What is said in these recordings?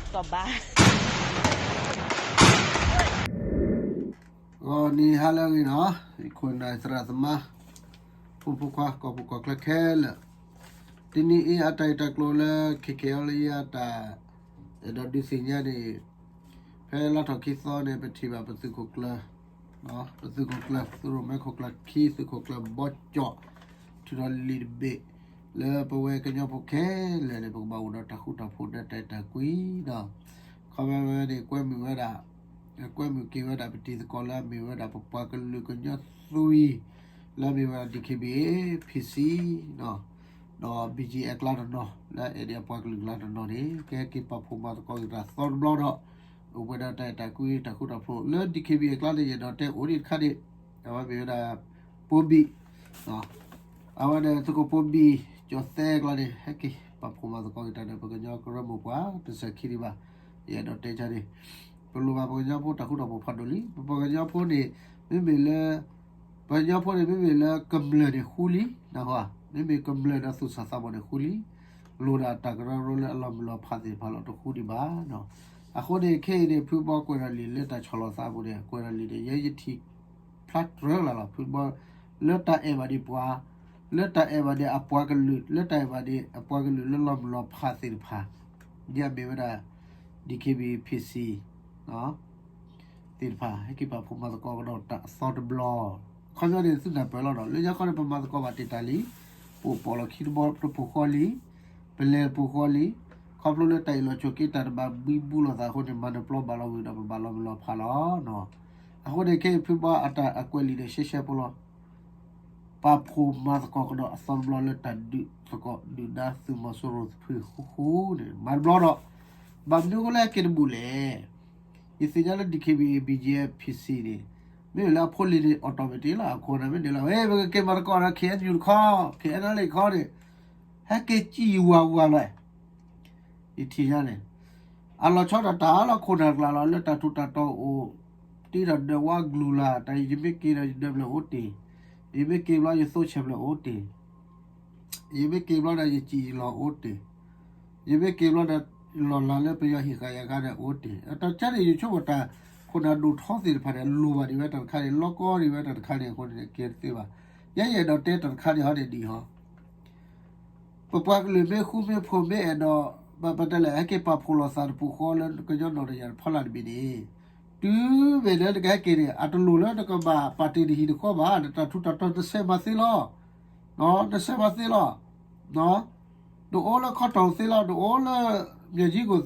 ကီၢ်ဘါ ဂီၤနံၤဟါလၢအဂ့ၤနီၤ, ယခိၣ်နၢ်သရၣ်သမါ, ဖိမုၣ်ဖိခွါ ကီၢ်ပူၤကီၢ်ချၢခဲလၢာ်, တနံၤအံၤအတၢ်ဂ့ၢ်တၢ်ကျိၤလၢ ခဲခဲအံၤလၢယတၢ် အဲၣ်ဒိးဒုးသ့ၣ်ညါန့ၣ်, ဖဲလါထီၣ်ခံသီန့ၣ် ပထံၣ်ဘၣ်ပသုးခိၣ်ကျၢၢ်, ပသုးခိၣ်ကျၢၢ် သုးရိၣ်မဲခိၣ်ကျၢၢ်ခံ သုးခိၣ်ကျၢၢ်ဘီကၠီၣ် ထုးထီၣ်လံာ်တဘ့ၣ် လၢပဝဲကညီဖိခဲလၢာ်န့ၣ် ပကဘၣ်အိၣ်ဒီးတၢ်ဃူတၢ်ဖိးဒီးတၢ်အဲၣ်တၢ်ကွံဒီး ခီဖျိဝဲန့ၣ် ကွဲမုာ်ဝဲဒၣ်, ကွဲမုာ်က့ၤဝဲဒၣ်ပတံၤသကိးလၢအမ့ၢ်ဝဲဒၣ်ပပှၤကလုာ်ကညီသွံၣ် လၢအမ့ၢ်ဝဲဒၣ် DKBA PC ဒီး BGF အကျါတနီၤ လၢအအဲၣ်ဒံးအပှၤကလုာ်အကျါတနီၤန့ၣ် ကဟဲက့ၤပာ်ဖှိၣ်မၤသကိးက့ၤတၢ်သီတဘျီဒီး အိၣ်ပှဲၤဒီးတၢ်အဲၣ်တၢ်ကွံတၢ်ဃူတၢ်ဖိး လၢ DKBA အကျါန့ၣ် ယအဲၣ်ဒိးတဲအိၣ်ဒံးတခါန့ၣ် အဝဲမ့ၢ်ဝဲဒၣ် ပိဘံၣ် အဝဲန့ၣ်သုးခိၣ်ပိဘံၣ် ကၠီၣ်သဲအကျါန့ၣ် ဟဲက့ၤပာ်ဖှိၣ်မၤသကိးက့ၤတၢ်ဒီး ပကညီကရၢမိၢ်ပှၢ် တစၢၤခံဒံးဘၣ်. ယအဲၣ်ဒိးတဲဒ်န့ၣ် ပလိၣ်ဘၣ်ပကညီဖိတၢ်ဃူတၢ်ဖိးဖးဒိၣ်လံ. ပပှၤကညီဖိန့ၣ် မ့မ့ၢ်လၢ ပှၤကညီဖိန့ၣ် မ့မ့ၢ်လၢကမျၢၢ်န့ၣ်ဃူလံ, မ့မ့ၢ်ကမျၢၢ်ဒီးသူၣ်စၢ်သးဘီၣ်န့ၣ်ဃူလံ, လိၣ်ဒၣ်တၢ်ကရၢကရိလၢအလီၤမုၢ်လီၤဖးသ့ၣ်တဖၣ်လီၤတဃူဒံးဘၣ်. အဃိန့ၣ် ခဲအံၤန့ၣ် ဖုဘီကွဲးထီၣ်လံာ်လၢတၢ်ဆီၣ်လီၤသးအပူၤန့ၣ် ကွဲးထီၣ်လံာ်န့ၣ် ယဲယထံၣ် ဖျါတြၢၤလၢ်လီၤ ဖုဘီ လၢတၢ်အဲၣ်ဘၣ်ဒံးပှၤ, လၢတၢ်အဲၣ်ဘၣ်ဒံးအပှၤကလုာ် လၢတၢ်အဲၣ်ဘၣ်ဒံးအပှၤကလုာ်လၢလီၤမုၢ်လီၤဖးသ့ၣ်တဖၣ် ဒ်အမ့ၢ်ဝဲဒၣ် DKBA PC သ့ၣ်တဖၣ် ဟဲက့ၤပာ်ဖှိၣ်မၤသကိးကဒီးတၢ်အသီတဘျီ. ခီပညီန့ၣ် သုနၢ်ပၢၢ်လီၤဒီး လၢညါခီန့ၣ် ပမၤသကိးဘၣ်တ့ၢ်တၢ်လံ, ပအိၣ်ပိာ်လီၢ်ခံတဘီတပူၤဃီလံ, ပလဲၤတပူၤဃီလံ, ခီဖျိလၢတၢ်အ့ၣ်လိာ်ဆိးက့တၢ်တဘၣ်ဘံဘူလိာ်သးအဃိန့ၣ် မၤနၢၤပျီဘၣ်လီၤဝံၤဒီး ပဘၣ်လီၤမုၢ်လီၤဖးလီၤ. အဃိန့ၣ် ခဲအံၤဖုဘီအတၢ်အကွဲးလံာ်ဒီးရှဲရှဲဖိလီၤ. ပာ်ဖှိၣ်မၤသကိးကဒီးအသီတဘျီလၢတၢ်ဒုးသကိးဒုၣ်ဒါသုးမီၤစိရိၤတဖုဃူဃူန့ၣ် မၤတဘျီဒီး ဘၣ်မနုၤအဃိလၢဟဲက့ၤတဘူၣ်လဲၣ်. ယသ့ၣ်ညါလၢ DKBA BGF PC န့ၣ် မ့မ့ၢ်လၢအဖိလံၤန့ၣ် automatic လီၤ အခိၣ်နၢ်မ့ၢ်န့ၣ်လီၤ ဝဲ ပကက့ၤမၤသကိးဒီး KNU တခီ, KNLA တခီန့ၣ် ဟဲက့ၤစံၣ်ဝးဝးလီၤ. ယထံၣ်ညါန့ၣ် အလီၤဆီဒၣ်တၢ်လၢခိၣ်နၢ်တကျါလီၤ လၢတၢ်ထူးတၢ်တီၤအိၣ် တ့ဒီးဒၢးဝါကလူၤလၢ် တၢ်ယမ့ၢ်က့ၤဒီးယဒၢးဖျၢၣ်အိၣ်တ့ၢ်, ယမ့ၢ်က့ၤဘျီယသိဆဲးဖျၢၣ်အိၣ်တ့ၢ်, ယမ့ၢ်က့ၤဘျီဒီးယစံၣ်ယလီၢ်အိၣ်တ့ၢ်, ယမ့ၢ်က့ၤဘျီဒီး လီၢ်လၤလၢပယီၤဟ့ၣ်ဃာ်ယၤခါန့ၣ်အိၣ်တ့ၢ်, တၢ်ကါန့ၣ် ယဆိကမိၣ်တၢ်ခိၣ်နၢ်ဒိၣ်ထီသ့ၣ်တဖၣ်န့ၣ် လိၣ်ဘၣ်ဒံးဝဲတၢ်တခါန့ၣ် လီၤကီဒံးဝဲတၢ်တခါန့ၣ်အဃိန့ၣ် ကဲတသ့ဘၣ်. ယဲယအဲၣ်ဒိးတဲတၢ်တခါန့ၣ်ဟီန့ၣ်ဒ်ဟီ ပပှၤကလုာ်မ့ၢ်ဃူမ့ၢ်ဖိးမ့ၢ်အဲၣ်ဒိး ပတဲလဲၣ် ဟဲက့ၤပာ်ဖှိၣ်လိာ်သးတပူၤဃီလၢကညီနီၣ်တယၢ်တဖီလာ်တဘ့ၣ်န့ၣ်, တုၤမ့ၢ်လၢနကဟဲက့ၤန့ၣ် အတလိၣ်လၢနကဘၣ်ပာ်တ့ၢ်နဟံၣ်တဃီဘၣ် နတၢ်ထူးတၢ်တီၤနစဲးမၤသ့လီၤ, နစဲးမၤသ့လီၤ, နအိၣ်လၢခီတီၢ်သ့လီၤ နအိၣ်လၢ မၠၢ်ကၠံကိၣ်သ့လီၤ, ဘၣ်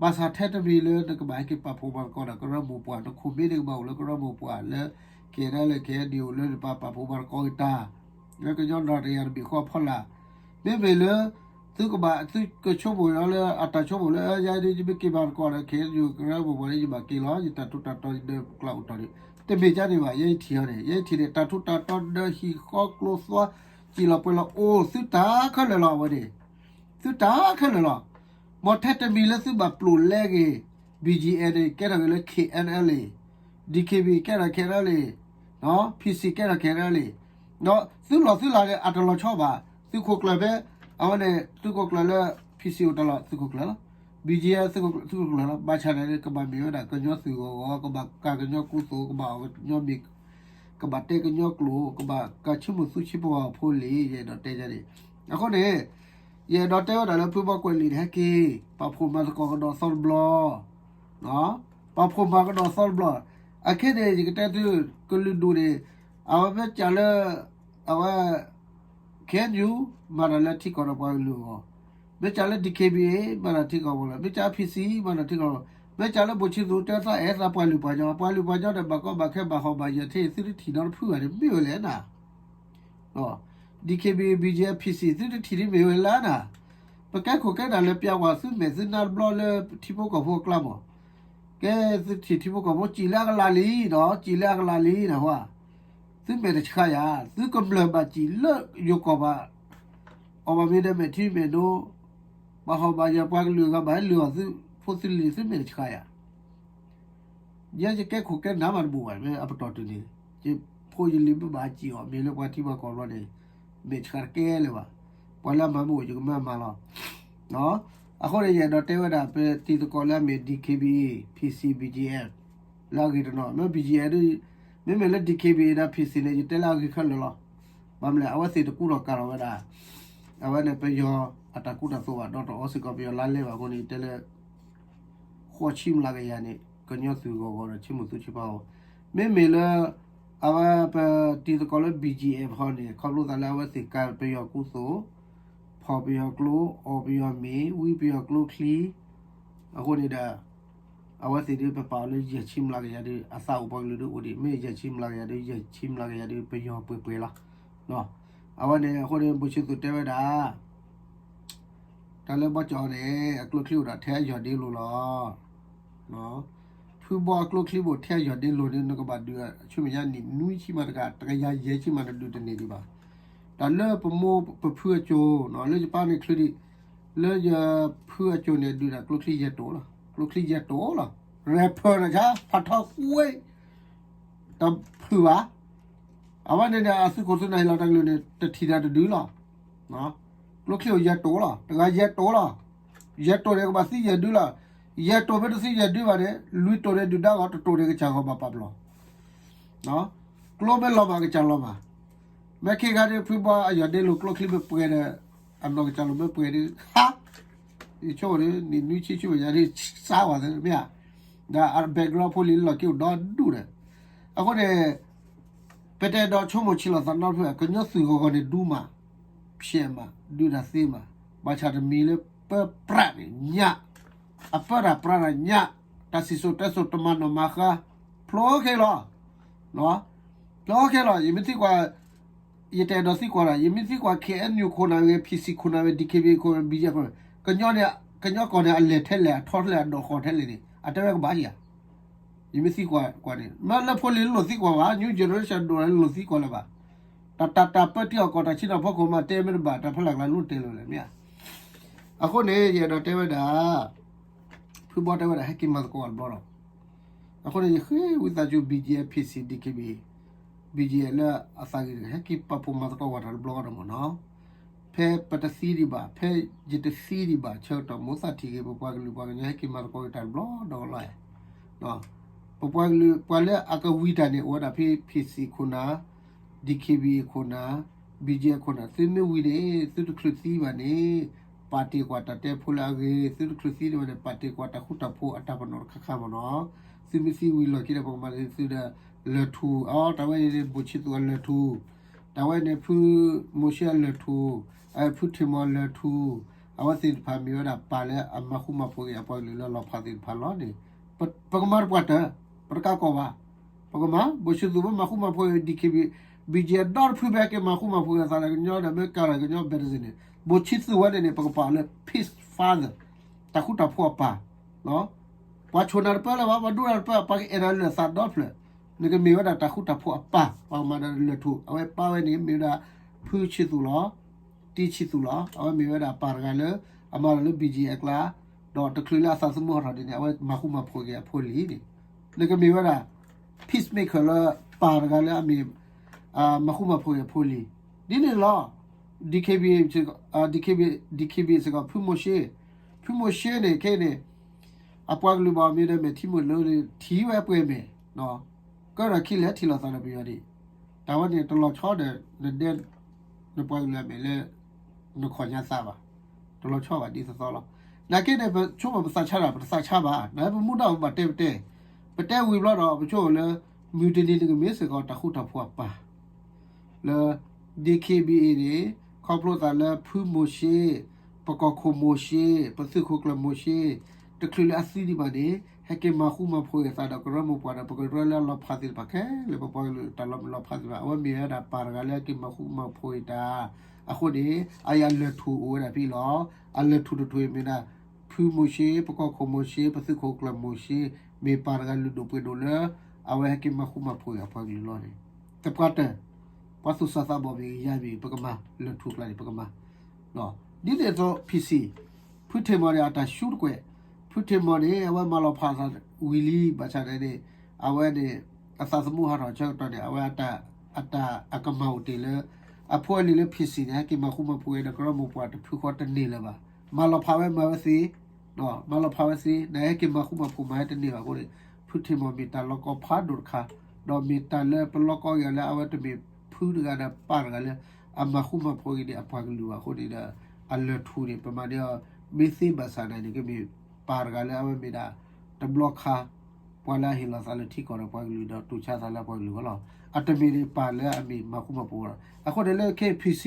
ဆၣ်ထဲတမံၤလၢနကဘၣ်ဟဲက့ၤပာ်ဖှိၣ်မၤသကိးဒီးကရၢမိၢ်ပှၢ် နခိၣ်မ့ၢ်န့ၣ်ကဘၣ်အိၣ်လၢကရၢမိၢ်ပှၢ်လၢ ခဲဒၣ်လၢ ခဲဒၣ်အိၣ်လၢနပာ်ပာ်ဖှိၣ်မၤသကိးက့ၤတၢ် လၢကညီနီၣ်တယၢ်တဘ့ၣ်ဃီအဖီလာ်, မ့မ့ၢ်လၢ သုကဘၣ် သုကဆိကမိၣ်လၢအတၢ်ဆိကမိၣ်လၢ ယၤဒ်ယမ့ၢ်က့ၤမၤသကိးဒီး ခဲဒၣ်ကရၢမိၢ်ပှၢ်န့ၣ် ယဘၣ်က့ၤလီၤ ယတၢ်ထူးတၢ်တီၤယဒၢးကျါအိၣ်တီၢ်န့ၣ် တမ့ၢ်ကန့ၣ်ဘၣ် ယဲယထံၣ်အီၤန့ၣ် ယဲယထံၣ်န့ၣ် တၢ်ထူးတၢ်တီၤဒၢးဟံၣ်ဃီကျိၤသွါ စံၣ်လီၤပှဲၤလီၤအိၣ်သုတၢ်ခဲလၢာ်လီၤ အဝဲန့ၣ် သုတၢ်ခဲလၢာ်လီၤ. မ်ထဲတမံၤလၢသုဘၣ်ပျိာ်လဲက့ၤ BGF န့ၣ် ကဲထီၣ်က့ၤလၢ KNLA, DKBA ကဲထီၣ် KNLA, PC ကဲထီၣ် KNLA, သုလီၢ်သုလၤန့ၣ် အတလီၤဆီဘၣ် သုးခိၣ်ကျၢၢ်ဖဲ အဝဲန့ၣ် သုးခိၣ်ကျၢၢ်လၢ PC အိၣ်တၢ်လီၢ် သုးခိၣ်ကျၢၢ်လီၤ. BGF သုးခိၣ်ကျၢၢ်လီၤ. ဘၣ်ဆၣ်န့ၣ် ကဘၣ်မ့ၢ်ဝဲဒၣ်ကညီသုးဂီၢ်ဂီၢ် ကဘၣ်ကၤကညီကူသိး ကဘၣ်အီၣ်ကညီမ့ၤ ကဘၣ်တဲကညီကျိာ် ကဘၣ်ကၤဆ့မိၣ်သူဆ့ပဝါဖိလံ ယအဲၣ်ဒိးတဲဒ်န့ၣ်. အဃိန့ၣ် ယအဲၣ်ဒိးတဲဝဲဒၣ်လၢဖုဘီကွဲးလံာ်န့ၣ် ဟဲက့ၤ ပာ်ဖှိၣ်မၤသကိးကဒီးသီတဘျီ ပာ်ဖှိၣ်မၤကဒီးသီတဘျီ. အခဲန့ၣ် ယကတဲသု ကလုာ်ဒူၣ်န့ၣ် အဝဲမ့ၢ်စံးလၢ အဝဲ KNU မၤတၢ်လၢထံကီၢ်ဒီးပှၤကလုာ်အဂီၢ်, မ့ၢ်စံးလၢ DKBA မၤတၢ်ထံကီၢ်အဂီၢ်လီၤ, မ့ၢ်စံး PC မၤတၢ်ထံကီၢ်အဂီၢ်, မ့ၢ်စံးလၢ ဘိၣ်ဆံသူးတဲသးအဲၣ်သးပှၤလုၢ်ပှၤညီ, ပှၤလုၢ်ပှၤညီဒီး ဘၣ်ကီဘၣ်ခဲ ဘၣ်ဟီၣ်ဘၣ်ယၢၤထဲ သုတထံၣ်နီတဖုဘၣ်န့ၣ် မ့ၢ်ဝဲလဲၣ်နၤ DKBA BGF PC သုတထံၣ်န့ၣ်မ့ၢ်ဝဲလၢနၤ, ပကဲခိၣ်ကဲနၢ်လၢပျၢၤကွၢ်သုမဲာ်သုနါတဘျီလၢထံဖိကီၢ်ဖိအကျါမး, ကဲသုထံၣ်ထံဖိကီၢ်ဖိစံးလၢအကလၤလံဒီး စံးလၢအကလၤလံနဟါ, သုမဲာ်တဆှးယၤ, သုကမျၢၢ်ဘၣ်စံးလၢယိၤကီၢ်ဘၣ်, အီၣ်ဘၣ်မ့ၤဒီးမဲာ်ထံမဲာ်နိ, ဘၣ်ဟီၣ်ဘၣ်ယၢၤပှၤကလုာ်အဂၤဘၣ်ဟဲလုၢ်အီၣ်သုဖိသုလံၤ သုမဲာ်တဆှးယၤ ယဲယကဲခိၣ်ကဲနၢ်မးတဘူၣ်ဘၣ် မ့ၢ်အပတီၢ်တုၤန့ၣ်, ယဖိယလံၤမ့ၢ်ဘၣ်စံးအီၤ မ့ၢ်လၢပှၤထံပှၤကီၢ်ဘျီန့ၣ်, မဲာ်ဆှးတကဲလၢၤဘၣ်, ပှၤလၢအမၤမ့ၢ်အိၣ် ယကမၤမၤလီၤ. အဃိန့ၣ် ယအဲၣ်ဒိးတဲဝဲဒၣ် ပတံၤသကိးလၢအမ့ၢ် D K B A, P C, B G F လၢအဂ့ၤတနီၤ, မ့ၢ် B G F ဒ်, မ့မ့ၢ်လၢ D K B A ဒီး P C န့ၣ် ယတဲလၢအဂ့ၤခဲလၢာ်လီၤ. ဘၣ်မနုၤလဲၣ် အဝဲသ့ၣ်တကူထီၣ်ကၤထီၣ်ဝဲဒၣ် အဝဲန့ၣ်ပယီၤအတၢ်ကူတၢ်သိးဘၣ်, ဒီးတအီစ့ၢ်ကီးပယီၤလါလဲဘၣ်အဃိန့ၣ် ယတဲလၢ ဃိးဆံမျးကယၤန့ၣ် ကညီသုးဂီၤဂီၤဒီး ဆ့မုၢ်သူဆ့ပၤအီၤ, မ့မ့ၢ်လၢ အဝဲပတံၤသကိးလၢ B G F ဟီန့ၣ် ခီဖျိသးလၢအဝဲသ့ၣ်ကၤပယီၤကူသိး, ဖီၣ်ပယီၤကျိ, အီၣ်ပယီၤမ့ၤ, ဝံပယီၤကျိချံ, အဃိန့ၣ်ဒီး အဝဲသ့ၣ်ဒ်ပပာ်အီၤလၢယဲၢ်ဆံမျးကယၤဒီး အသးအိၣ်ပှၤကလုာ်ဒ်အိၣ်ဒံး, မ့ၢ်ယဲၢ်ဆံမျးကယၤဒီး ယဲၢ်ဆံမျးကယၤဒီး ပယီၤပှဲၤပှဲၤလီၤ. အဝဲန့ၣ်အဃိန့ၣ် ဘိၣ်ဆံသူးတဲဝဲဒၣ် တၢ်လၢဘီကၠီန့ၣ် အကျိချံအိၣ်ဒီးထဲအယီၢ်ဒ့လိၤလီၤ. ဖုဘီအကျိချံဘိၣ်ထဲအယီၢ်ဒ့လိၤန့ၣ် နကဘၣ်ဒုးဆူမဲာ်ညါနံၣ်နွံဆံမးတကး, တကယၤယဲၢ်ဆံမးနဒုးတန့ၢ်ဒံးဘၣ်. တၢ်လၢပမိၢ်ပဖုအစိၤနီၤ လၢယပၢ်န့ၣ်ချုးဒံး, လၢယဖုအစိၤန့ၣ် ဒုးဒၣ်ကျိချံယဲၢ်တိာ်လီၤ, ကျိချံယဲၢ်တိာ်လီၤ. rapper နီၤ ဆါဖးထီကွ့ တဖုဘၣ်. အဝဲန့ၣ်န့ၣ် အသုးခိၣ်သုးနၢ်ဟ့ၣ်လီၤတၢ်ကလုၢ်န့ၣ် တထံၣ်တၢ်တဒုလီၤ. ကျိချံအိၣ်ယဲၢ်တိာ်လီၤ, တဂၤယဲၢ်တိာ်လီၤ. ယဲၢ်တိာ်န့ၣ်ကဘၣ်သံယဲၢ်ဒုလီၤ. ယဲၢ်တိာ်မ့ၢ်တသံယဲၢ်ဒုဘၣ်န့ၣ် လွံၢ်တိာ်န့ၣ်ဒုၣ်ဒါဂီၤ, တတိာ်န့ၣ်ကစၢ်ဂီၤဘၣ်ပာ်ပလီၢ်. ကျိမ့ၢ်လီၤမၢ်ကစၢ်လီၤမၢ်. မ့ၢ်ခဲခါဒ်ဖုဘီအယီၢ်ဒ့လိၤ ကျိချံမ့ၢ်ပှဲၤဒီး အနီၢ်ကစၢ်လိၤမ့ၢ်ပှဲၤဒီး ဟါ ယဆိကမိၣ်န့ၣ် နံၣ်နွံဆံဆူမဲာ်ညါဒ် စါဝဲသ့မ့ၢ်ဧါ. ဒီးအ background ဖိလံၤလီၢ်ခံအိၣ်ဒီဒူၣ်ဒီး အဃိန့ၣ် ပတအဲၣ်ဒိးဆိကမိၣ်ဆံးလီၤသးနီတဖုဘၣ်, ကညီသုးဂီၤဂီၤန့ၣ်ဒူမး, ဖျဲးမး, ဒုးတၢ်သ့မး, ဘၣ်ဆၣ်တမံၤလၢပၢပြးန့ၣ်ညၣ်, အပၢတၢ်ပြးတၢ်ညၣ်, တၢ်စံၣ်စိၤတဲစိၤတမၤနီၣ်မၤဃါ, ဖျိခဲလီၤ, ဖျိခဲလီၤ, ယမ့ၢ်သံကွၢ် ယတအဲၣ်ဒိးသံကွၢ်ဒၣ်, ယမ့ၢ်သံကွၢ် K N U ခိၣ်နၢ်ဝဲ P C ခိၣ်နၢ်ဝဲ D K B A ခိၣ်နၢ် B G F ခိၣ်နၢ်, ကညီန့ၣ် ကညီကီၢ်န့ၣ် အလဲၢ်ထဲလဲၣ် အထီထဲလဲၣ် အဒိၣ်ဃီၤထဲလဲၣ်န့ၣ် အတဲဝဲကဘၣ်ဧါ. ယမ့ၢ်သံကွၢ်ကွၢ်န့ၣ် မ့ၢ်လၢဖိလံၤလိၣ်သံကွၢ်ဘၣ်, new generation ဒိၣ်လၢလိၣ်သံကွၢ်လၢၤဘၣ်. တၢ်တၢ်တၢ်ပၢတံၢ်အီၣ်ကီၢ်တၢ်ဆံတၢ်ဖီခိၣ်မး တဲမ့ၢ်တဘၣ် တၢ်ဖီလာ်ကျါလိၣ်တဲလိာ်လဲၣ်မ့ၢ်ဧါ. အဃိန့ၣ် ယအဲၣ်ဒိးတဲဝဲဒၣ် ဖုဘီတဲဝဲဒၣ် ဟဲက့ၤမၤသကိးအီၤတဘျီဒီး အဃိန့ၣ် ယဃ့ဝံသးစူၤ B G F, P C, D K B A, B G F လၢအသးဂ့ၤတဂၤ ဟဲက့ၤပာ်ဖှိၣ်မၤသကိးဝဲတၢ်တဘျီဒီးမ့ၢ်နီၤ. ဖဲပတသံဒံးဘၣ်, ဖဲယတသံဒံးဘၣ် ဆၢကတီၢ်မိၢ်သးထံၣ်ဂ့ၤ ပပှၤကလုာ်ပှၤကညီဟဲက့ၤမၤသကိးက့ၤတၢ်တဘျီဒီးလီၤ. ပပှၤကလုာ် ပှၤလၢအကဝံၤတၢ်န့ၣ် အိၣ်ဝဲဒၣ်ဖဲ P C ခိၣ်နၢ်, D K B A ခိၣ်နၢ်, B G F ခိၣ်နၢ်, သုမ့ၢ်ဝံၤန့ၣ် သုတချုးသံဘၣ်န့ၣ် ပာ်တ့ၢ်ကွၢ်တၢ်တဲဖိလၢအဂ့ၤ, သုတချုးသံဒံးဘၣ်န့ၣ် ပာ်တ့ၢ်ကွၢ်တၢ်ဃူတၢ်ဖိးအတၢ်ပနီၣ်တခါခါမ့ၢ်နီၤ. သုမ့ၢ်သံဝံၤလီၢ်ခံဒီး ပကမၤန့ၢ်သုဒီး လၢၢ်ထူၣ်, အတၢ်ဝဲန့ၣ် ဘိၣ်ဆံသူးအလၢၢ်ထူၣ်, တၢ်ဝဲန့ၣ် ဖုမိၤၡ့အလၢၢ်ထူၣ်, ဖုထံၣ်မီၤအလၢၢ်ထူၣ်, အဝဲသ့ၣ်တဖၣ်မ့ၢ်ဝဲဒၣ်ပၢ်လၢအမၤဃူမၤဖိးက့ၤအပှၤကလုာ်လၢအလီၤဖးသ့ၣ်တဖၣ်လီၤန့ၣ် ပကမၤတပှၢ်တၢၢ်, ပတကးကီၢ်ဘၣ်. ပကမၤ, ဘိၣ်ဆံသူးမ့ၢ်မၤဃူမၤဖိး D K B, B G F ဒီတဖုမ့ၢ်ဟဲက့ၤမၤဃူမၤဖိးက့ၤအသးဒီးကညီဒီး မ့ၢ်ကၤဒီးကညီ ဘယ်တစ့ၢ်န့ၣ် ဘိၣ်ဆံသူးဝဲန့ၣ်န့ၣ် ပကပာ်အီၤလၢ peace father, တၢ်ဃူတၢ်ဖိးအပၢ်. ပှၤဆိၣ်နၤတပၢၢ်လၢၤဘၣ်, ပှၤဒိနၤတပၢၢ်, ပှၤကအဲၣ်နၤလၢာ်သးဒီဖျၢၣ်, နကမ့ၢ်ဝဲဒၣ်တၢ်ဃူတၢ်ဖိးအပၢ်, ပှၤကမၤဒီးလၢၢ်ထူၣ်, အဝဲပၢ်ဝဲန့ၣ် မ့ၢ်ဝဲဒၣ် ဖုဆံသူးလီၤ. တံဆံသူးလီၤ. အဝဲမ့ၢ်ဝဲဒၣ်ပၢ်တဂၤလၢ အမၤတၢ်လၢ B G F အကျါ, ဒီးတချုးလၢအသးသမူဟးထီၣ်ဒ်န့ၣ် အဝဲမၤဃူမၤဖိးက့ၤအဖိလံၤန့ၣ်, နကမ့ၢ်ဝဲဒၣ် peacemaker လၢပၢ်တဂၤလၢအမ့ၢ် မၤဃူမၤဖိးက့ၤအဖိလံၤ, ဒ်န့ၣ်လီၤ. DKB, DKB, DKB စ့ၢ်ကီး ဖုမိၤၡ့, ဖုမိၤၡ့န့ၣ် ခဲအံၤန့ၣ် အပှၤကလုာ်ဘၣ်မ့ၢ်ဒီးမဲာ်ထံမိၢ်လၢ ထံၣ်ဝဲပှဲၤမဲာ်, ကဲထီၣ်ခံလဲၣ်ထံၣ်လိာ်သးဒီးပယီၤဒံး, တၢ်ဝဲန့ၣ်တလီၤဆီဒီး နဒဲ နပှၤကလုာ်အမဲာ်လၢ နခီၣ်ညါသးဘၣ်, တလီၤဆီဘၣ်ဒ်သိးသိးလီၤ. နာ်က့န့ၣ် ပဆိကမိၣ်ပသးဆါတၢ် ပတသးဆါဘၣ်, နပမူဒါအိၣ်ဘၣ်တဲပတဲ, ပတဲဝံၤဘျီဒီး ပဆိကမိၣ်လၢ မုၢ်တနံၤနကမ့ၢ်စ့ၢ်ကီးတၢ်ဃူတၢ်ဖိးအပၢ် လၢ DKBA န့ၣ် ခီဖျိသးလၢဖုမိၤၡ့, ပကီၢ်ခိၣ်မိၤၡ့, ပသုးခိၣ်ကျၢၢ်မိၤၡ့, တချုးလၢအသံဒံးဘၣ်န့ၣ် ဟဲက့ၤမၤဃူမၤဖိးက့ၤသးဒီးကရၢမိၢ်ပှၢ်ဒီး ပကရၢလၢအလီၤဖးသ့ၣ်တဖၣ်ခဲလၢာ် ပပှၤကလုာ်တၢ်လီၤမုၢ်လီၤဖးသ့ၣ်တဖၣ် အဝဲမ့ၢ်ဝဲဒၣ်ပၢ်တဂၤလၢဟဲက့ၤမၤဃူမၤဖိးက့ၤတၢ်, အဃိန့ၣ် အအံၤအလၢၢ်ထူၣ်အိၣ်ဝဲဒၣ်ဖဲအံၤလီၤ. အလၢၢ်ထူၣ်တထူၣ်အံၤမ့ၢ်ဒၣ် ဖုမိၤၡ့, ပကီၢ်ခိၣ်မိၤၡ့, ပသုးခိၣ်ကျၢၢ်မိၤၡ့, မ့ၢ်ပၢ်တဂၤလုၢ်ဒိၣ်ပှ့ၤဒိၣ်လၢ အဝဲဟဲက့ၤမၤဃူမၤဖိးက့ၤအပှၤကလုာ်လီၤန့ၣ်, တပှၢ်တၢၢ်, ပှၤသူၣ်စၢ်သးဘီၣ်မ့ၢ်ဂ့ၤယါမ့ၢ်ဂ့ၤ ပကမၤ, လၢၢ်ထူၣ်ကျါန့ၣ် ပကမၤ ဒ်န့ၣ်အသိး PC, ဖုထံၣ်မီၤန့ၣ် အတၢ်ဆူတကွဲး, ဖုထံၣ်မီၤန့ၣ် အဝဲမၤလီၤဖးသးဝံၤလံ ဘၣ်ဆၣ်န့ၣ် အဝဲန့ၣ် အသးသမူဟးထီၣ်ဆၢကတီၢ်န့ၣ် အဝဲ အတၢ်အကမၢ်အိၣ်တ့ၢ်လၢ အဖိအလံၤလၢ PC န့ၣ် ဟဲက့ၤမၤဃူမၤဖိးဝဲဒီးကရၢမိၢ်ပှၢ်တဖုဃီတန့ၢ်လၢၤဘၣ်. မၤလီၤဖးဝဲမၤဝဲသ့, မၤလီၤဖးဝဲသ့ နဟဲက့ၤမၤဃူမၤဖိးမၤဝဲတန့ၢ်ဘၣ်အဃိန့ၣ်, ဖုထံၣ်မီၢ်မ့ၢ်တၢ်လီၤကီဖးဒိၣ်တခါ, ဒီးမ့ၢ်တၢ်လၢပလီၤကီဂ့ၤလၢအဝဲတမ့ၢ်ဖုတဂၤဒီးပၢ်တဂၤလၢ အမၤဃူမၤဖိးက့ၤဒံးအပှၤကလုာ်ဘၣ်အဃိန့ၣ်ဒီး, အလၢာ်ထူၣ်န့ၣ် ပမၤန့ၢ်အီၤ, မ့ၢ်သ့ဘၣ်ဆၣ်န့ၣ် ကမ့ၢ်ပၢ်တဂၤလၢအဝဲမ့ၢ်ဒၣ် တဘျီခါ ပှၤလၢအဟ့ၣ်လီၤသးလၢထံကီၢ်ဒီးပှၤကလုာ်ဒီးတူၢ်ဆါသးလၢပှၤကလုာ်အဂီၢ်လီၤ. အတမ့ၢ်ဒံးပၢ်လၢအမ့ၢ်မၤဃူမၤဖိးလီၤ. အဃိန့ၣ်လၢခဲအံၤ PC,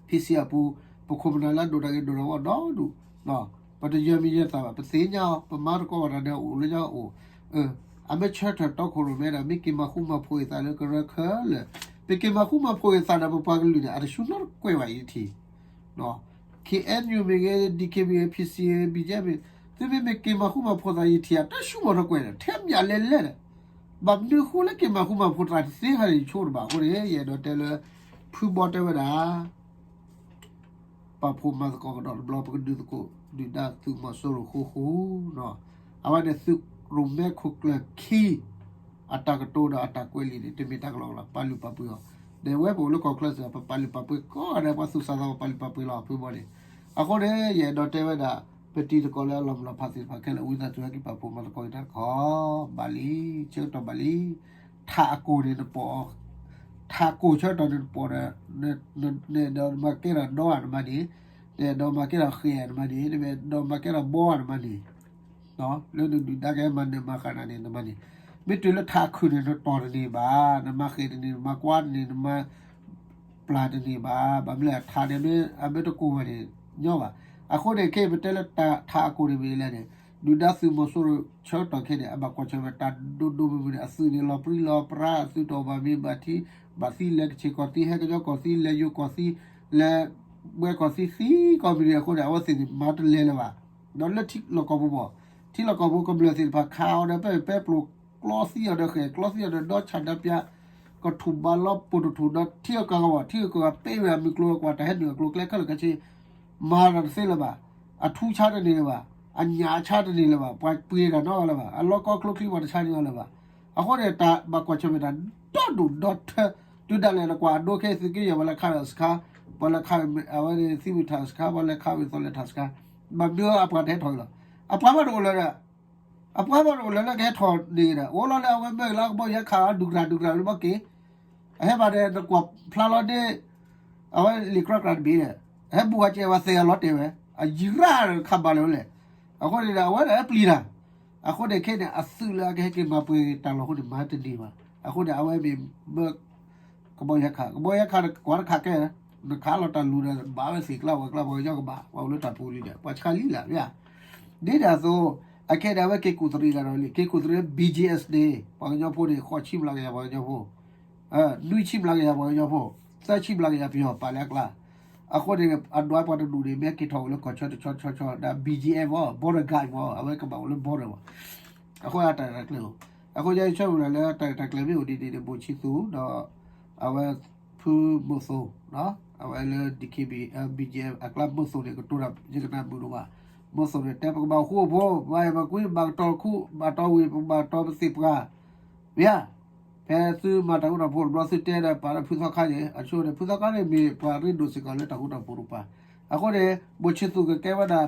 PC အပူၤ, ပခိၣ်ပနၢ်လၢအဒိၣ်တၢ်ဂ့ၤဒိၣ်တၢ်ဝီဒီဒူၣ်, ပတယၢၤမံၤယၢၤသးဘၣ်, ပသ့ၣ်ညါအီၤ, ပမၤသကိးဘၣ်တၢ်န့ၣ်အိၣ်လၢညါအိၣ်, အမ့ၢ်ဆၢထၢၣ်တီခိၣ်ရိၣ်မဲဒီး မ့ၢ်က့ၤမၤဃူမၤဖိးအသးလၢကရၢခဲလၢာ်, ပက့ၤမၤဃူမၤဖိးအသးဒီးပပှၤကလုာ်န့ၣ် အတဆူၣ်နီတကွဲးဘၣ်ယထံၣ် KNU မ့ၢ်ဂ့ၤ, DKBA, PC, BGF မ့ၢ်, သုမ့မ့ၢ်က့ၤမၤဃူမၤဖိးသးယထံၣ် အတၢ်ဆူၣ်မီၤတကွဲးဒီး ထဲမ့ၢ်အလဲၤလဲၤဒီး, ဘၣ်မနုၤအဃိလၢက့ၤမၤဃူမၤဖိးသးတသ့ခါန့ၣ် ယဆိကမိၣ်တဘၣ်အဃိန့ၣ် ယအဲၣ်ဒိးတဲလၢ ဖုဘီတဲဝဲဒၣ် ပာ်ဖှိၣ်မၤသကိးကဒီးတဘျီ ပကဒုးသကိး ဒုၣ်ဒါသုးမီၤစိရိၤဃိဃိ, အဝဲန့ၣ်သုးရိၣ်မဲခိၣ်ကျၢၢ်ခံ အတၢ်ကတိၤဒီးအတၢ်ကွဲးလံာ်န့ၣ် တမ့ၢ်တၢ်ကလီကလီ ပာ်လုၢ်ပာ်ပှ့ၤအီၤ, ဒီးဝဲပအိၣ်လၢကီၢ်ချၢစ့ၢ် ပပာ်လုၢ်ပာ်ပှ့ၤကိးဂၤဒဲး ပှၤသူၣ်စၢ်သးဘီၣ်ပာ်လုၢ်ပာ်ပှ့ၤလီၤ ဖုဘီန့ၣ်, အဃိန့ၣ် ယအဲၣ်ဒိးတဲဝဲဒၣ် ပတံၤသကိးလၢအလီၤမုၢ်လီၤဖးသ့ၣ်တဖၣ်ခဲလၢာ် ဝံသးစူၤဟဲက့ၤပာ်ဖှိၣ်မၤသကိးက့ၤတၢ်တခီ ဘၣ်လံ, ဆၢကတီၢ်ဘၣ်လံ, ထးအကိၣ်န့ၣ်နပိာ်, ထးအကိၣ်ဆၢကတီၢ်န့ၣ်နပိာ်ဒီး, နအဲၣ်ဒိးမၤကဲထီၣ်ဒီဧါနမါန့ၣ်, နအဲၣ်ဒိးမၤကဲထီၣ်ဃဲဧါနမါန့ၣ်, နအဲၣ်ဒိးမၤကဲထီၣ်ဘီဧါနမါန့ၣ် လၢနဒုၣ်ဒါကဟဲမၤနၢၤမၤဃၣ်နၤန့ၣ် နမါန့ၣ်, မ့ၢ်တုၤလၢထးခုၣ်န့ၣ် နတီၢ်တန့ၢ်ဘၣ်, နမၤဃဲးတန့ၢ်, နမၤကွၢ်တန့ၢ်, နမၤပျၢ်တန့ၢ်ဘၣ်, ဘၣ်မနုၤလဲၣ် ထးန့ၣ် အမ့ၢ်တကိၢ်ဘၣ်န့ၣ် ညီဘၣ်. အဃိန့ၣ် ခဲအံၤပတဲလၢထးအကိၢ်န့ၣ်မ့ၢ်လဲၣ်န့ၣ်, ဒုၣ်ဒါသုးမီၤစိရိၤဆၢကတီၢ်ခဲန့ၣ် အဘၣ်ကွၢ်ဆၢၣ်မဲာ်တၢ်ဒိၣ်ဒိၣ်မုၢ်မုၢ်န့ၣ် အသုးန့ၣ်လီၤပြံလီၤပြါ, အသုးတအိၣ်ဘၣ်မ့ၢ်ဘၣ်ထံ, ဘၣ်သံလဲၤကဆ့ၣ်ကီၢ်သံ, ဟဲကညီကီၢ်သံ, လဲၤယိၤကီၢ်သံ, လဲၤဝဲကီၢ်သံသံကီၢ်မံၤဒံးအဃိန့ၣ် အဝဲသ့ၣ်န့ၣ် မၤတလဲၤလၢၤဘၣ်. ဒီးလၢထံလီၢ်ကီၢ်ပူၤမ့ၢ်, ထံလီၢ်ကီၢ်ပူၤကမျၢၢ်သ့ၣ်တဖၣ်ခးအီၤဒီး ပဲပဲပျိၤ ကျီသံအီၤဒီးဃဲၤ, ကျီသံအီၤဒီးဒီဆၣ်ဒီပၠး, ကထူၣ်ဘးလီၤပိာ်တထူၣ်ဒီးထံအကီၢ်ဂီၢ်, ထံအကီၢ်ဂီၢ် ပ့ၢ်ဝဲအမုၢ်ကျိၤဝဲၤကွာ် တၢ်ဟဲနုာ်အကျိၤအကျဲခဲလၢာ်ခဲဆ့, မၤတၢ်တသ့လၢၤဘၣ်. အထူဆါတန့ၢ်လၢၤဘၣ်, အညၣ်အဆါတန့ၢ်လၢၤဘၣ်, ပှၤပှ့ၤတၢ်နီတဂၤလၢၤဘၣ်, အလီၢ်ကီၢ်ကျိချံပှၤတဆါန့ၢ်အီၤလၢၤဘၣ်. အဃိန့ၣ် တၢ်ဘၣ်ကွၢ်ဆၢၣ်မဲာ်တၢ်ဒီဒူၣ်ဒီထၢ, တုၤဒၣ်လဲာ်နကွၢ်အဒိခဲအံၤ သုးက့ယဲၢ် ပှၤလဲၤခးတၢ်စခါ, ပှၤလဲၤခးဝဲအဝဲန့ၣ် သံဝံၤထၣ်စခါ, ပှၤလဲၤခးဝဲသီလဲၤထၣ်စခါ, ဘၣ်မနုၤအပှၤတဟဲထီၣ်အံၤလီၤ. အပှၤဘၣ်တအိၣ်လၢၤဒီး အပှၤဘၣ်တအိၣ်လၢၤလၢကဟဲထီၣ်န့ၣ်ဒီး အိၣ်လီၤလၢအဝဲမ့ၢ်လၢကဘီယူၤဟဲခးအီၤဒုၣ်ကရၢ်ဒုၣ်ကရၢ်လၢဘီက့ၤ, အဟဲဘၣ်ဒီးနကွၢ်ဖျါလီၤန့ၣ်, အဝဲလံာ်ကြီကြၢ်တဘ့ၣ်ဒီး ဟဲဘူးဝဲကဲဝဲသဲအလီၤတဲာ်ဝဲ, အယံၤရၣ်ခးဘၣ်လၢၤဝဲလဲၣ်. အဃိန့ၣ်ဒီး အဝဲဒၣ်ဟဲပျံၤတၢ်, အဃိန့ၣ်ခဲန့ၣ် အသုးလၢအကဟဲက့ၤမၤပှဲၤတၢ်လီၢ်အဃိန့ၣ် မၤတန့ၢ်ဘၣ်. အဃိန့ၣ် အဝဲမ့ၢ်မၢ ကဘီယူၤဟဲခး, ကဘီယူၤဟဲခးဒီးကွၢ်တခးကဲ, နခးလီၤတၢ်လူၤဒီး ဘၣ်ဝဲသ့ၣ်ကျါဝဲၤကျါ ပှၤကညီကဘၣ် ပှၤအိၣ်လၢတၢ်ပူၤလံဒီး ပှၤဆါလံလၢ်ဘၣ်. ဒ်န့ၣ်အသိး အခဲဒၣ်ဝဲက့ၤကူၣ်သရံးတဂၤဒီးလံ, က့ၤကူၣ်သရံး ဘံၣ်ကၠံၣ်အ့ၣ်စ့ၣ်န့ၣ် ပှၤကညီဖိန့ၣ် ဃိးဆံမျးကယၤပှၤကညီဖိ, နွံဆံမျးကယၤပှၤကညီဖိ, သၢဆံမျးကယၤပယီၤပာ်လၢအကျါ. အဃိန့ၣ် အဒွးပှၤတဒူၣ်န့ၣ် မ့ၢ်က့ၤထီၣ်အိၣ်လၢကီၢ်ဆၢတဆီဆီဆီဒီး ဘံၣ်ကၠံၣ်အ့ၣ်စ့ၣ်မ့ၢ် border guard မ့ၢ် အဝဲကဘၣ်အိၣ်လၢ border မ့ၢ် အဃိအတၢ်ရဲၣ်တၢ်ကျဲၤအိၣ်, အဃိယဲယဆၢမုၢ်လၢ်လၢတၢ်ရဲၣ်တၢ်ကျဲၤမ့ၢ်အိၣ်ဒ်န့ၣ်န့ၣ် ဘိၣ်ဆံသူးဒီး အဝဲ ဖုမိၢ်သိၣ်, အဝဲလၢ DKBA BGF အကျါ မိၢ်သိၣ်န့ၣ် ကတိၤတၢ်ယကနၣ်မုာ်ဒိၣ်ဘၣ်. မိၢ်သိၣ်န့ၣ် တဲပကဘၣ်အိၣ်ဃူအိၣ်ဖိး, ဘၣ်ယဲၢ်ဘၣ်ကွံ ဘၣ်ကတီၤခူ, ဘၣ်တီၤဝံၤ ပဘၣ်တီၤပသ့ၣ်ပှၤ, မ့ၢ်ဧါ. ဖဲသုမၤတၢ်ဃူတၢ်ဖိးတဘျီ သုတဲဒီးပာ်လၢဖုသီခါန့ၣ် အဆိန့ၣ် ဖုသီခါန့ၣ်မ့ၢ်ပှၤရ့ဒိၣ်စ့ၢ်ကီးလၢတၢ်ဃူတၢ်ဖိးတကပၤ. အဃိန့ၣ် ဘိၣ်ဆံသူးကကဲဝဲဒၣ်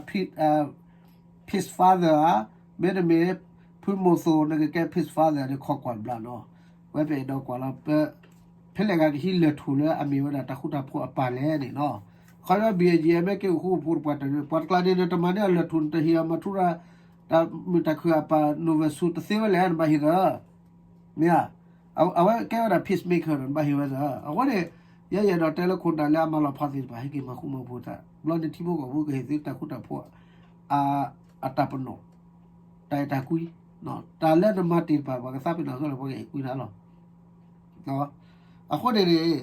peace father ဧါ, မ့တမ့ၢ် ဖုမိၢ်သိၣ်န့ၣ်ကကဲ peace father န့ၣ် ခိးကွၢ်ဘျးနီၤ. ဝဲပအဲၣ်ဒိးကွၢ်လီၤ ပ ဖဲလဲၣ်ဂၤကဟံးလၢၢ်ထူၣ်လၢအမ့ၢ်ဝဲဒၣ်တၢ်ဃူတၢ်ဖိးအပၢ်လဲၣ်န့ၣ်နီၤ. ခီဖျိ ဘံၣ်ကၠံၣ်အ့ၣ်စ့ၣ် မ့ၢ်က့ၤအိၣ်ဃူအိၣ်ဖိးတပှၤတၢၢ်န့ၣ် ပှၤတကျါန့ၣ် နတမၤန့ၢ်အလၢၢ်ထူၣ် နတဟ့ၣ်အီၤမၤထူရၤ တၢ်မုာ်တၢ်ခုၣ်အပၢ် နိၣ်ဝဲၢ်စူၤ တသ့ဝဲလဲၣ် နဘၣ်ဟ့ၣ်သၢ မ့ၢ်ဧါ. အဝဲကဲဝဲဒၣ် peacemaker ဒီးနဘၣ်ဟ့ၣ်ဝဲသၢ. အဃိန့ၣ် ယဲယအဲၣ်ဒိးတဲလၢခိၣ်နၢ်လၢအမၤလီၤဖးသ့ၣ်တဖၣ် ဟဲက့ၤမၤဃူမၤဖိးတၢ် ဘျီန့ၣ်ထံဖိကီၢ်ဖိကဟ့ၣ်သုတၢ်ဃူတၢ်ဖိး အတၢ်ပနီၣ် တၢ်အဲၣ်တၢ်ကွံ တၢ်လၢနမၤတ့ၢ်တဖၣ် ပှၤကသးပ့ၤနီၣ်အသိးလၢပှၤကအဲၣ်ကွံနၤလီၤ. အဃိန့ၣ်န့ၣ်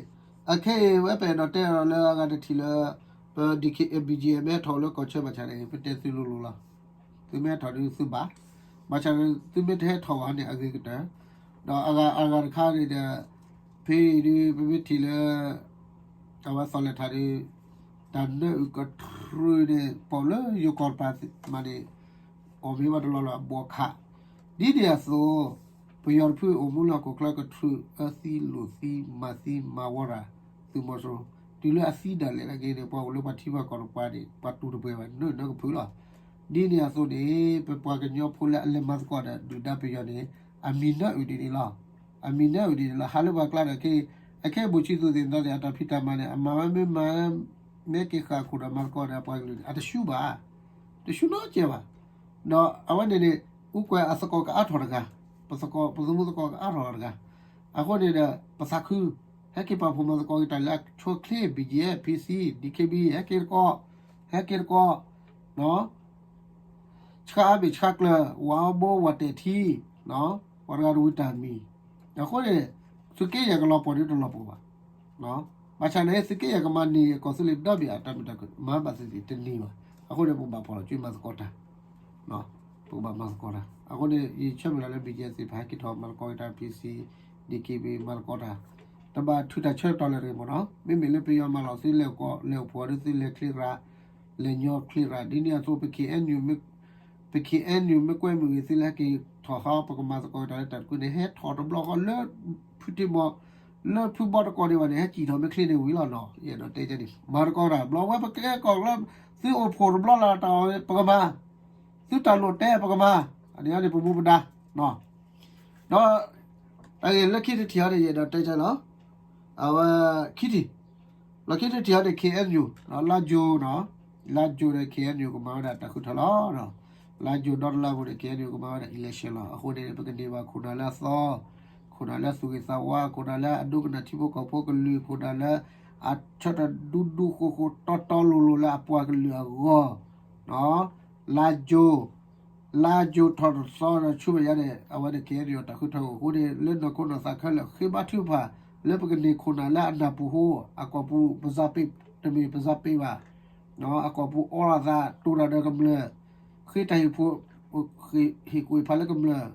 အခဲအံၤဝဲပအဲၣ်ဒိးတဲအီၤလၢအဂၤတထံၣ်လၢ ပ BGF မ့ၢ်ဟဲထီၣ်လၢကီၢ်ဆၢဘၣ်ဆၣ်န့ၣ် ပတဲသုလိၤလိၤလီၤ. သုမ့ၢ်ဟဲထီၣ်ဒုးသုဘၣ်, ဘၣ်ဆၣ်န့ၣ် သုမ့ၢ်တဟဲထီၣ်ဘၣ်န့ၣ် အဂ့ၤကတၢၢ်. ဒီးအဂၤတခါန့ၣ်ဒီး ဖဲအံၤဒုး ပမ့ၢ်ထံၣ်လၢ အဝဲသီၣ်လဲၣ်ထၣ်ဒုး တၢ်နၢအုၣ်ကထြူၣ်န့ၣ် ပိာ်လၢယိၤကီၢ်တပၤမးန့ၣ် အီၣ်မ့ၢ်ဝဲတလီၢ်လီၤ အဘိးခး ဒ်န့ၣ်အသိး ပယီၤတဖုအိၣ်မူလၢဟီၣ်ခိၣ်ချၢကထြူၣ် အၢသံလိာ်သံ မၤသံမၤဝီတၢ် သုးမီၤစိရိၤ တုၤလၢအသံဒၣ်လဲာ်နာ်က့န့ၣ် ပှၤအိၣ်လၢပှၤထံပှၤကီၢ်တပှၤန့ၣ် ပှၤတူၢ်တပှဲၤဘၣ် နၢနၢကဖုလီၤ. ဒ်န့ၣ်အသိးန့ၣ် ပပှၤကညီဖိလၢအလဲၤမၤသကိးဒီးဒုၣ်ဒါပယီၤန့ၣ် အမံၤနၢအုၣ်ဒ်န့ၣ်လီၤ. အမံၤနၢအုၣ်ဒ်န့ၣ်လီၤ. ဟးလၢပှၤကျါဒီး ခဲအံၤ အခဲအံၤ ဗိုလ်ချုပ် သိန်းသွေးကြည်န့ၣ် အတၢ်ဖံးတၢ်မၤန့ၣ် အမၤဝဲမ့ၢ်မၤ မ့ၢ်က့ၤဃာ်ခိၣ်ဒီးမၤသကိးဒီးပှၤကလုာ်န့ၣ် အတဆူဘၣ်, တဆူနီတစဲးဘၣ်. ဒီးအဝဲန့ၣ်န့ၣ် အူကွဲးအသကိးကအါထီၣ်တဂၤ, ပသကိး ပသမူသကိးကအါထီၣ်တဂၤ. အဃိန့ၣ်ဒီး ပသးခု ဟဲက့ၤပာ်ဖှိၣ်မၤသကိးက့ၤတၢ်လၢအဆိ ချ့ ဘီကၠ့ ဖံစံ ဒံခ့ဘံ ဟဲက့ၤသကိး, ဟဲက့ၤသကိး ဆှါအါဘ့ၣ်ဆှါကျၢၤ ဝၤအီဘိ ဝၤတဲာ်ထံ ပှၤတဂၤတဝံၤတၢ်မံၤ. အဃိန့ၣ် သုးက့ယဲၢ်ကလီၤပှီၢ်ဒ်တလီၤပှီၢ်ဘၣ်. ဘၣ်ဆၣ်န့ၣ် သုးက့ယဲၢ်ကမၤန့ၢ်ကီၢ်သူလ့ၤဒီဘ့ၣ်အတၢ်မ့ၢ်တၢ်ကမၤဘၣ်သ့ၣ်သ့ၣ်တန့ၢ်ဘၣ်. အဃိန့ၣ် ပကဘၣ်ပာ်လီၤစုမၤသကိးတၢ် ပကဘၣ်မၤသကိးတၢ်. အဃိန့ၣ် ယဆၢမုၢ်လၢ်လၢ ဘီကၠ့ သ့ၣ်တဖၣ်ဟဲက့ၤထီၣ်မၤသကိးက့ၤတၢ် ဖံစံ ဒံခ့ဘံ မၤသကိးတၢ် တဘၣ်ထုးတၢ်ဆၢကတီၢ်လၢၤတဂ့ၤမ့ၢ်နီၤ. မ့မ့ၢ်လၢပယီၤမၤလီၤသုလဲၤအိၣ်ဖှိၣ်ဒီးသုလဲၤချ့ရၤ, လဲၤညီချ့ရၤ ဒ်န့ၣ်အသိး ပ KNU မ့ၢ်ကွဲမုာ်ဂ့ၤသုလၢဟဲက့ၤထီၣ်ဟီ ပကမၤသကိးတၢ်လၢတၢ်တဖုန့ၣ် ဟဲထီၣ်တဘျီဃီလၢ ဖုတ့မီၤ လၢဖုဘီတကိးဒံးဘၣ်န့ၣ် ဟဲစံၣ်ထီၣ်မ့ၢ်ချ့န့ၣ်ဝံၤလီၤနီၤ. ယအဲၣ်ဒိးတဲန့ၣ် မၤသကိးတၢ် ဘျီဝဲပကဲကီၢ်လၢ သုအိၣ်ဖှိၣ်တဘျီလၢ်တၢ်အီၤ ပကမၤ, သုတၢ်လိၣ်တဲပကမၤ, အန့ၣ်န့ၣ်ပမူပဒါ ဒီး တၢ်ဂ့ၢ်လၢခံတထံၣ်အံၤန့ၣ် ယအဲၣ်ဒိးတဲလီၤ. အဝဲ ခံထံၣ်, လီၢ်ခံတထံၣ်အံၤန့ၣ် KNU လါယူၤနီၤ, လါယူၤန့ၣ် KNU ကမၤဝဲဒၣ်တၢ်ဃုထၢလီၤ. လါယူၤဒီတလါပူၤန့ၣ် KNU ကမၤဝဲဒၣ် election လီၤ. အဃိန့ၣ် ပကန့ၢ်ဘၣ်ခိၣ်နၢ်လၢအသီ, ခိၣ်နၢ်လၢသူၣ်ဂ့ၤသးဝါ, ခိၣ်နၢ်လၢအဒိကနၣ်ထံဖိကီၢ်ဖိကလုာ်, ခိၣ်နၢ်လၢအဆၢထၢၣ်ဒူဒူဃိဃိတီတီလိၤလိၤလၢအပှၤကလုာ်အဂီၢ် လါယူၤ, လါယူၤထီၣ်တသီဒီးဆူမဲာ်ညါန့ၣ် အဝဲန့ၣ် KNU တၢ်ဃုထၢအိၣ်အဃိန့ၣ် လၢနီၢ်ခိနီၢ်သးခဲလၢာ် ဃ့ဘါထုကဖၣ် လၢပကန့ၢ်ခိၣ်နၢ်လၢအနၢ်ပူၤဟိ အကီၢ်ပူၤ ပစၢ်ပ့း တမ့ၢ်ပစၢ်ပ့းဘၣ်, အကီၢ်ပူၤအီလီၤသး တိၢ်တၢ်ဒီးကမျၢၢ်, ဃ့တၢ်ဟ့ၣ်ဖှိၣ် ဟ့ၣ်ကူၣ်ဟ့ၣ်ဖးလၢကမျၢၢ်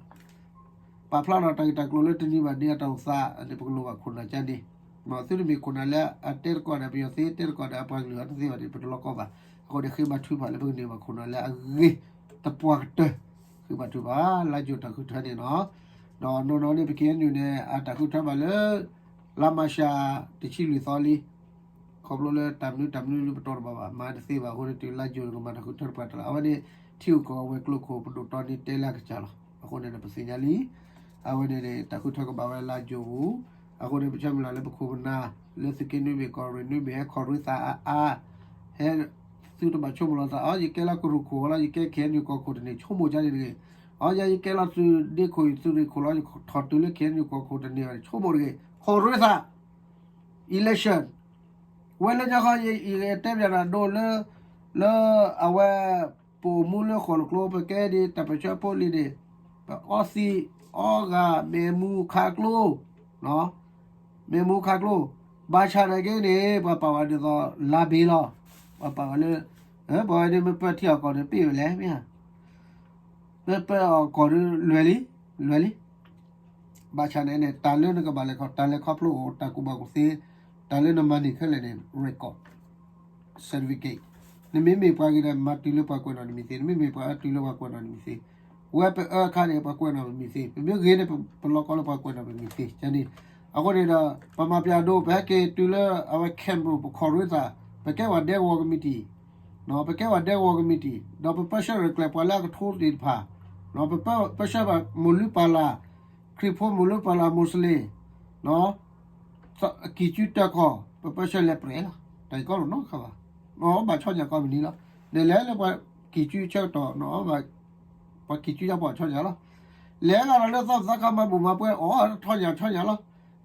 ပာ်ဖျါထီၣ်တၢ်ဂ့ၢ်တၢ်ကျိၤလၢတနံၤဘၣ်တနံၤအတၢ်အိၣ်သးန့ၣ် ပကလိၣ်ဘၣ်ခိၣ်နၢ်ကန့ၣ်, သုတမ့ၢ်ခိၣ်နၢ်လၢအတဲသကိးဒီးပယီၤသ့ တဲသကိးဒီးအပှၤကလုာ်အီၤတသ့ဘၣ်န့ၣ် ပတလီၤကီဘၣ်. အဃိန့ၣ် ဃ့ဘါထုကဖၣ်လၢပကန့ၢ်ဘၣ်ခိၣ်နၢ်လၢအဂ့ၤသပှၢ်ကတၢၢ်, ဃ့ဘါထုကဖၣ် လါယူၤတၢ်ဃုထၢန့ၣ်နီၤ. ဒီးနီၢ်နီၢ်န့ၣ် ပ KNU န့ၣ် အတၢ်ဃုထၢဘၣ်လၢ လါမၤရှး တဆံလွံၢ်သီလံ ခီဖျိလၢတၢ်မနုၤတၢ်မနုၤလၢပတီၢ်တဘၣ်ဘၣ် မၤတသ့ဘၣ်အဃိန့ၣ် တုၤလါယူၤန့ၣ် ကမၤတၢ်ဃုထၢတပှၢ်တၢၢ်လီၤ. အဝဲန့ၣ် ထံဂုၤကီၢ်ဂၤဝဲၤကျိၤခိၣ် ပဒိၣ်တီန့ၣ်တဲလၢအကစၢ်လီၤ. အဃိန့ၣ်ဒီးပသ့ၣ်ညါလံ. အဝဲန့ၣ်န့ၣ် တၢ်ဃုထၢကဘၣ်ဝဲလါယူၤပူၤ, အဃိန့ၣ် ပဆၢမုၢ်လၢ်လၢပခိၣ်ပနၢ် လၢသုးက့နွံဘ့ၣ် ကီၢ်ရ့ၣ်နွံဘ့ၣ် ဟဲခီၣ်ရ့သးအါအါ, ဟဲ သုတဘၣ်ဆိကမိၣ်လီၤသး အီ ယကဲလၢကရူၢ်ခိၣ်လီၤ ယကဲ KNU ကီၢ်ခိၣ်တန့ၢ် ဆိကမိၣ်ကန့ၣ်တဂ့ၤ. အီ ယၤယကဲလီၤသုးဒ့ခိၣ် သုးရ့ၣ်ခိၣ်လီၤ ယထီၣ်တုၤလၢ KNU ကီၢ်ခိၣ်တန့ၢ်ဘၣ်န့ၣ် ဆိကမိၣ်တဂ့ၤ. ခီၣ်ရ့သး election ဝဲလၢညါခီ ယတဲပၠးနၤဒိလၢ လၢအဝဲ ပအိၣ်မူလၢဃိၣ်လၢကျိ ပကဲဒ်တၢ်ပၢၢ်ဆၢဖိလံၤန့ၣ် ပအီသံး အီဂၤ မဲာ်မူခါကျိ မဲာ်မူခါကျိ ဘၣ်ဆၣ်နာ်က့န့ၣ် ပှၤပာ်ဝဲဒ်သိးလါဘ့လီၤ. ပှၤပာ်ဝဲလၢ ပှၤဝဲဒ်မ့ၢ်ပၢထံအီၣ်ကီၢ်န့ၣ် ပ့ၢ်ဝဲလဲၣ်မ့ၢ်ဧါ. မ့ၢ်ပၢအီၣ်ကီၢ်ဒ်လွဲၢ်လံ လွဲၢ်လံ. ဘၣ်ဆၣ်န့ၣ်န့ၣ် တၢ်လၢနကဘၣ်လဲၤခီ တၢ်လဲၤခီဖျိအိၣ် တၢ်ကူၣ်ဘၣ်ကူၣ်သ့ တၢ်လၢနမၤန့ၢ်ခဲလၢာ်န့ၣ် record certificate နမ့မ့ၢ်ပှၤဂ့ၤဒီး မၤတုၤလၢပှၤကွဲးနီၣ်နမံၤသ့, နမ့မ့ၢ်ပှၤအတုၤလၢပှၤကွဲးနီၣ်နမံၤသ့. ဝဲပအၢအခါန့ၣ် ပှၤကွဲးနီၣ်ပမံၤသ့, ပမ့ၢ်ဂ့ၤန့ၣ် ပလီၤကီလၢပှၤကွဲးနီၣ်ပမံၤသ့န့ၣ်. အဃိန့ၣ်ဒီး ပမၤပၠးဒိ ပဟဲက့ၤတုၤလၢအဝဲ Canberra ပခီၣ်ရ့သး ပကဲဝဲဒဲကဝီၤကမံးတံာ် ပကဲဝဲဒဲကဝီၤကမံးတံာ် ဒီးပပၢဆှၢရဲၣ်ကျဲၤပှၤလၢအကထိသ့ၣ်တဖၣ်, ပပၢဆှၢဘၣ်မိၢ်လုၢ်ပၢ်လၢ် ခရံာ်ဖိမိၢ်လုၢ်ပၢ်လၢ် Muslim ကံၢ်ကူတၢၢ်ခီၣ် ပပၢဆှၢလဲၤပြဲးလီၤ. တၢ်အံၤကီနီတခါဘၣ်, နအီၣ်ဘၣ်ဆီညၣ်ကီမနံၤလီၤ. နလဲၤလၢပှၤကံၢ်ကူဆၢကတီၢ် နအီၣ်ဘၣ် ပှၤကံၢ်ကူညါပှၤဆီညၣ်လီၤ. လဲၤဂၤဒီးလၢသီသးခါမၤဘူၣ်မၤပှဲၤ အီၣ်ထီၣ်ညၣ်ဆီညၣ်လီၤ.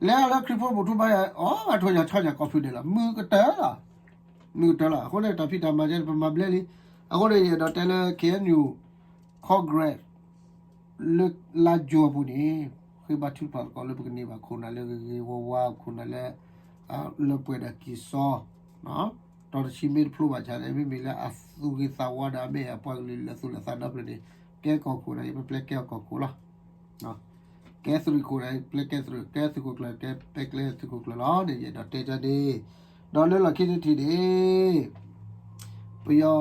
လဲၤဂၤလၢခရံာ်ဖိဘူၣ်ထူဘါယွၤ အီၣ်ဘၣ်ထီၣ်ညၣ်ဆီညၣ်ကိးဖုဒဲးလီၤ. မုာ်ကတၢၢ်လီၤ. မုာ်ကတၢၢ်လီၤ. အဃိန့ၣ် တၢ်ဖံးတၢ်မၤကဲန့ၣ် ပမၤဘျဲလံ. အဃိန့ၣ် ယအဲၣ်ဒိးတဲလၢ KNU Congress လၢလါယူၤအပူၤန့ၣ် ဃ့ဘါထုကဖၣ်သကိးလၢပကန့ၢ်ဘၣ်ခိၣ်နၢ်လၢဂ့ၤဂ့ၤဝါဝါ ခိၣ်နၢ်လၢ လၢပှဲၤဒီးကံၢ်စီ တီၤတဆံမ့ၢ်တဖျိဘၣ်ဆၣ်န့ၣ် မ့မ့ၢ်လၢအသူၣ်ဂ့ၤသးဝါဒီးအမ့ၢ်အပှၤကလုာ်လၢသူၣ်လၢသးဒီဖျၢၣ်န့ၣ် ကဲကီၢ်ခိၣ်ဒီး ပပျဲကဲအီၤကီၢ်ခိၣ်လီၤ. ကဲသုးရ့ၣ်ခိၣ်ဒီး ပျဲကဲသုးရ့ၣ်, ကဲသုးခိၣ်ကျၢၢ် ကဲပျဲကဲသုးခိၣ်ကျၢၢ်လီၤန့ၣ် ယအဲၣ်ဒိးတဲဒ်န့ၣ်. ဒီးလၢလီၢ်ခံတထံၣ်န့ၣ် ပယီၤ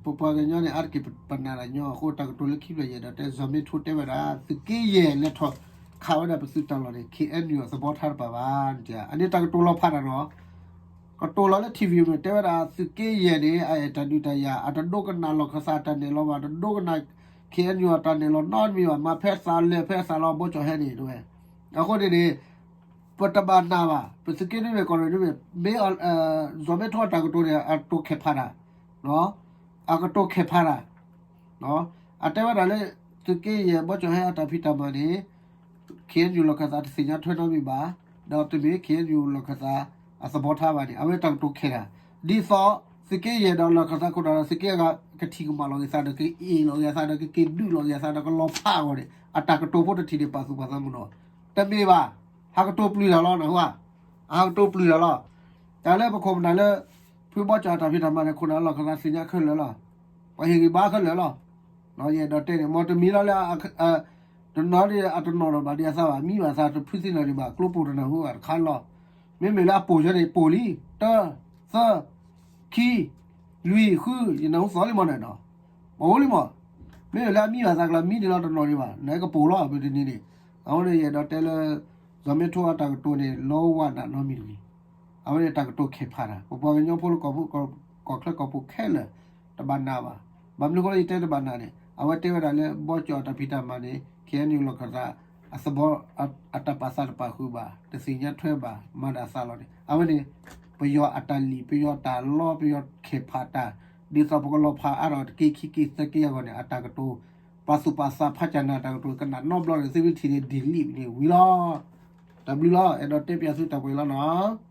ပပှၤကညီန့ၣ် အါတက့ၢ်ပနာ်တၢ်ညီအဃိ တၢ်ကတိၤလၢခံဖျၢၣ်ယဲၢ်ဒီးတဲ စီၤမ့ထိတဲဝဲဒၣ် သုးက့ယဲၢ်လဲၤထီၣ်ခးဝဲဒၣ်ပသုးတၢ်လီၢ်န့ၣ် KNU အသဘီထါတပၤဘၣ်. အန့ၣ်တၢ်ကတိၤလီၤဖးတၢ်နီၤ. ကတိၤလီၤလၢ ထံၣ်ဝံၤမ့ၢ် တဲဝဲဒၣ် သုးက့ယဲၢ်န့ၣ် အအဲၣ်တၢ်ဒုးတၢ်ယၤ အတဒိကနၣ်လီၢ်ခၢၣ်သးတၢ်နဲၣ်လီၤဘၣ်, တဒိကနၣ် ခ့ၣ်အဲၣ်ယူၣ် အတၢ်နဲၣ်လီၤနီတမံၤဘၣ်, မၤဖဲသးလဲၤဖဲသးလီၤ ဘီကၠီၣ်ဟဲန့ၣ် တဲဝဲ. အဃိန့ၣ်န့ၣ် ပတဘၣ်နာ်ဘၣ်, ပသုးက့ဒ်န့ၣ် ကီၢ်ရ့ၣ်ဒ်န့ၣ် မ့ၢ် စီၤမ့ထိအတၢ်ကတိၤန့ၣ် အတိာ်ခဲၣ်ဖးတၢ်, အကတိၤခဲၣ်ဖးတၢ် အတဲဝဲဒၣ်လၢ သုးက့ယဲၢ် ဘီကၠီၣ်ဟဲအတၢ်ဖံးတၢ်မၤန့ၣ် ခ့ၣ်အဲၣ်ယူၣ်လီၢ်ခၢၣ်သးတသ့ၣ်ညါထွဲနီတမံၤဘၣ်, ဒီးတမ့ၢ် ခ့ၣ်အဲၣ်ယူၣ်လီၢ်ခၢၣ်သး အသဘီထါဘၣ်န့ၣ် အဝဲတၢ်ကတိၤခဲၣ်တၢ်, ဒ်သိး သုးက့ယဲၢ်ဒီးလီၢ်ခၢၣ်သးခိၣ်နၢ်ဒီး သုးက့အဂၤ ကထံၣ်ကမၣ်လီၤက့ၤသးဒီး ကအ့ၣ်လီၤက့ၤသးဒီး ကက့ၤဒုးလီၤက့ၤသးဒီး ကလီၤဖးအဂီၢ်န့ၣ် အတၢ်ကတိၤဖိတထံၣ်န့ၣ် ပာ်သူၣ်ပာ်သးမုၢ်နီၤ, တမ့ၢ်ဘၣ်, ဟးကတိၤပျုၢ်တၢ်လီၤ နၢ်ဟူဧါ, အဟးကတိၤပျုၢ်တၢ်လီၤ. တၢ်လၢပခိၣ်ပနၢ်လၢ ဖုဘီကၠီၣ်အတၢ်ဖံးတၢ်မၤန့ၣ် ခိၣ်နၢ်လီၢ်ခၢၣ်သးသ့ၣ်ညါခဲလၢာ်လီၤ. ပှၤဟ့ၣ်ဂံၢ်ဘါခဲလၢာ်လီၤ. ယအဲၣ်ဒိးတဲန့ၣ် မ်တမံၤလီၤလၢ တနီၤဒ်အတနီၤဒီးဘၣ်ဒ်အသးဘၣ်, မံဘၣ်သးတဖုသ့ၣ်နီၣ်ဒံးဘၣ်, ကျိပိာ်တနၢ်ဟူဘၣ်တခါလီၤ. မ့မ့ၢ်လၢအပိာ်ယဲန့ၣ် ပိာ်လံ, တၢ, သၢ, ခံ, လွံၢ်, ဃု, ယနၢ်ဟူသီလံမးန့ၣ်နီၤ, ပိာ်လံမး. မ့မ့ၢ်လၢအမံဘၣ်သးကျါ မံန့ၣ်လီၤတနီၤဒံးဘၣ်, နကပိာ်လီၤ မုၢ်တနံၤန့ၣ်. အဃိန့ၣ် ယအဲၣ်ဒိးတဲလၢ စီၤမ့ထိအတၢ်ကတိၤန့ၣ် လီဝါနးနီတမံၤတဂ့ၤ. အဝဲန့ၣ်တၢ်ကတိၤခဲၣ်ဖးတၢ်, ပပှၤကညီဖိလၢကီၢ်ပူၤ ကီၢ်ချၢကီၢ်ပူၤခဲလၢာ် တဘၣ်နာ်ဘၣ်. ဘၣ်မနုၤအဃိလၢယတဲတဘၣ်နာ်န့ၣ် အဝဲတဲဝဲဒၣ်လၢ ဘီကၠီၣ်အတၢ်ဖံးတၢ်မၤန့ၣ် ခ့ၣ်အဲၣ်ယူၣ်လီၢ်ခၢၣ်သး အသဘီ အတၢ်ပာ်သးတပာ်ဃုာ်ဘၣ်, တသ့ၣ်ညါထွဲဘၣ်, မၤဒၣ်သးလီၤန့ၣ် အဝဲန့ၣ် ပယီၤအတၢ်လံၣ် ပယီၤတၢ်လီ ပယီၤခဲၣ်ဖးတၢ်, ဒ်သိးပကလီၤဖးအါထီၣ်တက့ၢ်ခံက့ၢ်သၢက့ၢ်အဂီၢ်န့ၣ် အတၢ်ကတိၤ ပာ်သူၣ်ပာ်သးဖးကၢ်နၢ်တၢ်ကတိၤ ကနၣ်နီတဘျီန့ၣ် သုမ့ၢ်ထံၣ်န့ၣ် delete န့ၣ်ဝံၤလီၤ. တၢ်ဘျုးလီၤ, အဲၣ်ဒိးတဲပၠးသုတၢ်ပှဲၤလီၤနီၤ.